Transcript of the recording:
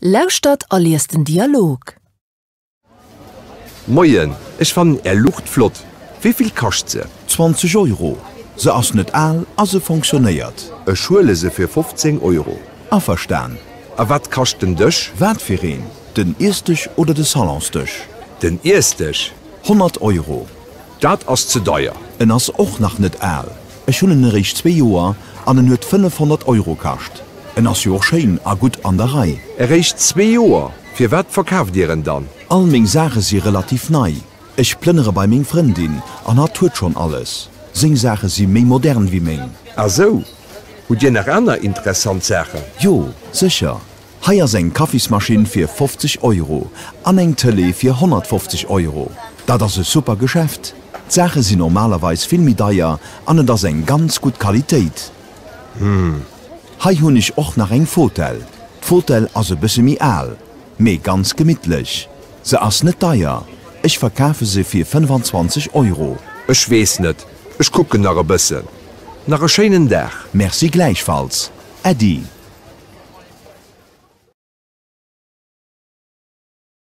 Lauschtert a liest den Dialog. Moien, ech fannen är Luucht flott. Wéivill kascht se? 20 Euro. Se ass net al a se fonctionnéiert. Ech huele se fir 15 Euro. Averstan. A wat kascht den Dësch? Wat fir een? Den Iessdësch oder de Salonsdësch? Den Iessdësch. 100 Euro. Dat ass ze deier. En ass och nach net al. Ech hunn en eréischt zwee Joer an en huet 500 Euro kascht. En ass jo och schéin a gutt an der Rei. Eréischt zwee Joer? Firwat verkaaft Dir en dann? All meng Saache si relativ nei. Ech plënnere bei meng Frëndin an hatt huet schonn alles. Seng Saache si méi modern wéi meng. Ah sou. Hutt Dir nach aner interessant Saachen? Jo, sécher. Hei ass eng Kaffismaschinn fir 50 Euro an eng Tëlee fir 150 Euro. Dat ass e super Geschäft. D'Saache sinn normalerweis vill méi deier an et ass eng ganz gutt Qualitéit. Hm. Hei hunn ech och nach eng Fotell. D'Fotell ass e bësse méi al, mee ganz gemittlech. Se ass net deier, ech verkafe se fir 25 Euro. Ech weess net, ech kucken nach e bëssen. Nach e schéinen Dag. Merci gläichfalls, Äddi.